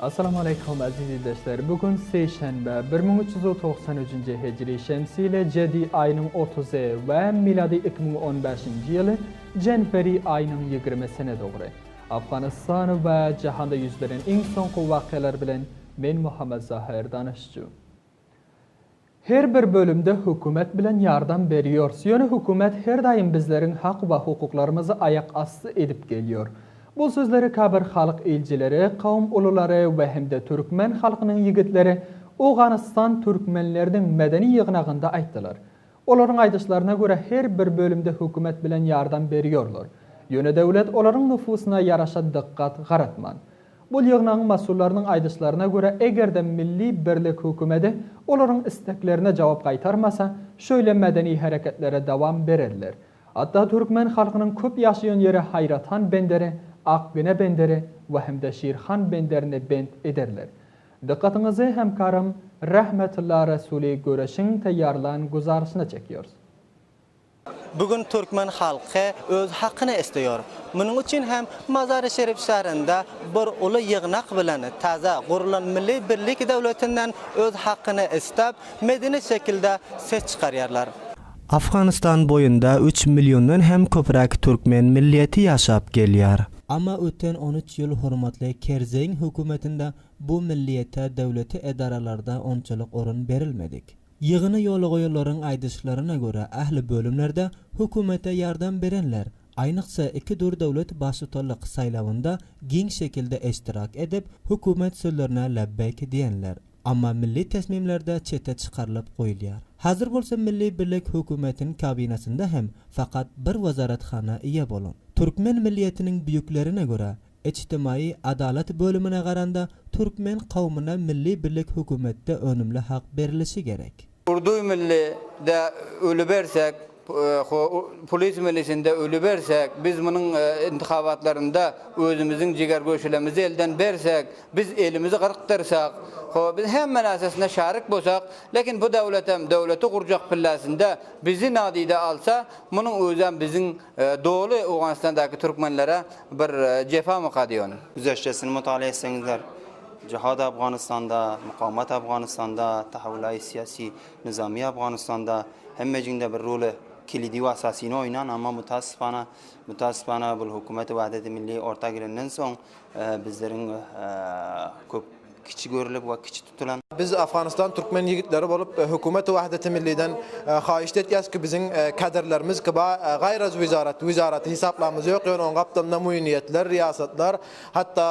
Assalamu aleýkum aziz ildeşler! Bu gün seýşenbe, 1393-nji hijri şemsi ile jedi aýynyň otuzy we milady 2015-nji ýyly jenweri aýynyň ýigrimisine dogry. Afganystan we jahanda ýüz beren iň soňky wakalar bilen men Muhammet Zahir Danyşju. Her bir bölümde hökümet bilen ýardam berýors, ýöne hökümet her daýym bizleriň hak we hukuklarymyzy aýak asty edip gelýor. Bu sözleri käbir halk ilcileri, kowum ululary we hem-de türkmen halkynyň ýigitleri Owganystan türkmenleriniň medeni ýygnagynda aýtdylar. Olaryň aýdyşlaryna görä her bir bölümde hökümet bilen ýardam berýorlar. Ýöne döwlet olaryň nufusyna ýaraşa dykgat garatman. Bul ýygnagyň masullarynyň aýdyşlaryna görä eger-de Milli birlik hökümedi olaryň isteklerine jogap gaýtarmasa, şöýle medeni hereketlere dowam bererler. Hatda türkmen halkynyň köp ýaşaýan ýeri Haýrathan benderi, Akgine benderi we hem-de Şirhan benderini bent ederler. Dykgatyňyzy hemkarym Rahmetulla Resuli Göreşiň taýýarlan güzaryşyna çekýäris. Bu gün türkmen halky öz hakyny isleýär. Munuň üçin hem Mazary-Şerif şäherinde bir uly ýygnak bilen täze gurulan Milli birlik döwletinden öz hakyny isläp, medeni şekilde ses çykarýarlar. Afganystan boýunda üç milliondan hem köpräk türkmen milleti ýaşap gelýär. Amma öten on üç ýyl hormatly Kerzeýiň hökümetinde bu milliyete döwleti edaralarda onçalyk orun berilmedik. Ýygyny ýola goýanlaryň aýdyşlaryna görä ähli bölümlerde hökümete ýardam berenler, aýnyksa iki dür döwlet baştutanlyk saýlawynda giň şekilde eştirak edip, hökümet sözlerine lebbeýk diýenler. Amma milli tesmimlerde çete çykarylyp goýulýar. Häzir bolsa Milli birlik hökümetin kabinasynda hem fakat bir wezarethana eýe bolan. Türkmen milliýetiniň büýüklerine görä, Ijtimaýy adalat bölümine garanda türkmen kowmuna milli birlik hökümetde önümli hak berilişi gerek. Urduý milli de ölübersek, polis milisinde ölübersek, biz munuň intihabatlarynda özümiziň jiger göşülemizi elden bersek, biz elimizi gyrkdyrsak, biz hemme närsesine şarik bolsak, lekin bu döwletem döwleti gurjak pilläsinde bizi nadide alsa, munuň özem biziň Doly Owganystandaky türkmenlere bir jefamyka diýon. Güzeştesini mutala etseňizler, jihad Afganystanda, mukawemet Afganystanda, tahawulaýy syýasy, nyzamy Afganystanda hemmejiginde bir roly kilidi we asasyny oýnan, amma mutasyfana, mutasyfana bul hökümeti wahdeti milli orta gelenden soň bizleriň köp kiçi görülip we kiçi tutulan. Biz Afganystan türkmen ýigitleri bolup hökümeti wahdeti milliden haýyşt etýäs ki biziň kaderlerimiz ki ba gaýraz wizarat wizaraty hisaplamyz ýok ýöne oň gapdalynda muýniýetler riýasatlar hatda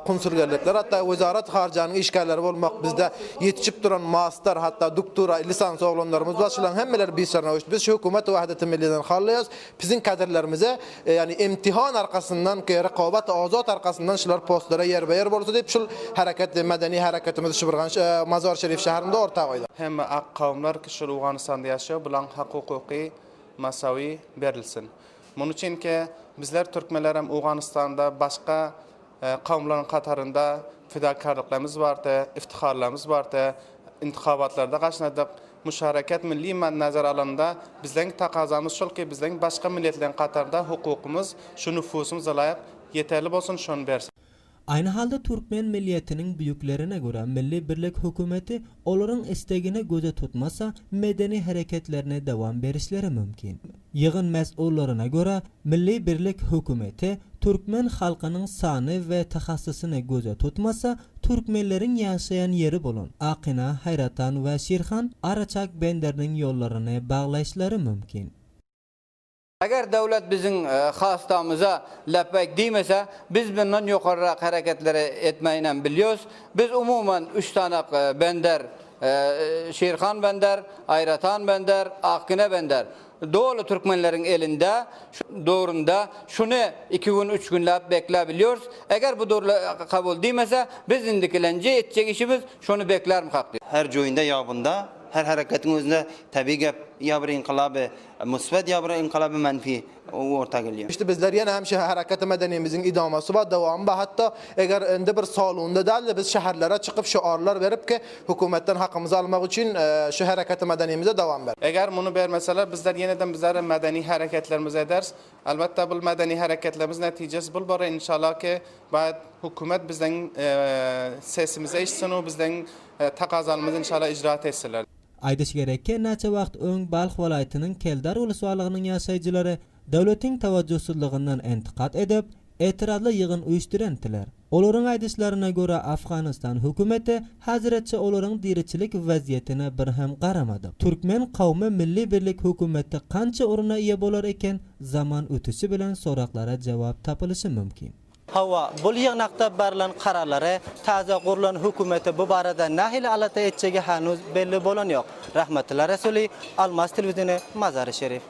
kunsulgerlikler hatda wizarat harjanyň işgärleri bolmak bizde ýetişip duran master hatda duktura lisans oglanlarymyz bar şulaň hemmeleri bisarna biz şu hökümeti wahdeti milliden hallaýas biziň kaderlerimize Ýagny imtihan arkasyndan ki rekobat ozat arkasyndan şular postlara ýerbe ýer bolsa diýip şul hereket medeni hereketimizi Şybyrgan Mazar Şerif şäherinde orta goýduk. Hemme ak kawumlar ki şul Owganystanda ýaşaýar bulaň hak hukuky masawy berilsin. Muny üçin ki bizler türkmenlerem Owganystanda başga kawumlaryň katarynda fidakarlyklarymyz bardy, iftiharlarymyz bardy, intihabatlarda gaşnadyk. Muşareket milli man nazar alanda bizleň takazamyz şol ki bizleň başga milletleň katarynda hukukymyz şu nufusymyza laýyk ýeterli bolsun şony bersin. Aýny halda türkmen milliýetiniň büýüklerine görä Milli birlik hökümeti olaryň istegini göze tutmasa medeni hereketlerine dowam berişleri mümkin. Ýygyn mes'ullaryna görä Milli birlik hökümeti türkmen halkynyň sany we tahassysyny göze tutmasa türkmenleriň ýaşaýan ýeri bolan Akina, Haýratan we Şirhan Araçak benderiniň ýollaryny baglaýyşlary mümkin. Eger döwlet biziň hastamyza lepbeýk diýmese, biz bundan ýokarrak hereketleri etmeýinem bilýos. Biz umuman üç sanak bender, Şirhan bender, Aýratan bender, Akgine bender doly türkmenleriň elinde, döwründe şuny iki gün, üç günläp bekläbilýors. Eger bu dürli kabul diýmese, biz indikilenji etjek işimiz şony beklärmikak diýip. Her joýunda ýabynda, her hereketiň özünde tebigy gep. Ýa bir inkylaby musbet ýa bir inkylaby menfi orta gelýär. Işte bizler ýene hem şu hereketi medenimiziň idamasy bar, dowamy bar. Hatda eger indi bir salonda däl-de biz şäherlere çykyp şyarlar berip ki hökümetden hakymyzy almak üçin şu hereketi medenimize dowam ber. Eger muny bermeseler bizler ýeneden bizler medeni hereketlerimizi ederis. Elbetde bul medeni hereketlerimiz netijesi bul bolar inşallah ki baýat hökümet bizden sesimizi eşitsin we bizden takazalymyzy inşallah icraat etsinler. Aýdyş gerek ki, näçe wagt öň Balh welaýatynyň Keldar ulusbalygynyň ýaşaýjylary döwletiň tawajjuhsyzlygyndan entykat edip, etirazly ýygyn uýuşdyrentdiler. Olaryň aýdyşlaryna görä, Afganystan hökümeti häziretçe olaryň diriçilik wezýetine bir hem garamadyk. Türkmen kowmy milli birlik hökümetde kança oruna eýe bolar eken, zaman ötüşi bilen soraklara jewap tapylyşy mümkin. Hawa, bul ýygnakda barlan kararlary, täze gurlan hökümeti bu barada nähili alada etjegi hänuz belli bolan ýok. Rahmetulla Resuly, Almaz telewideniýe, Mazary-Şerif.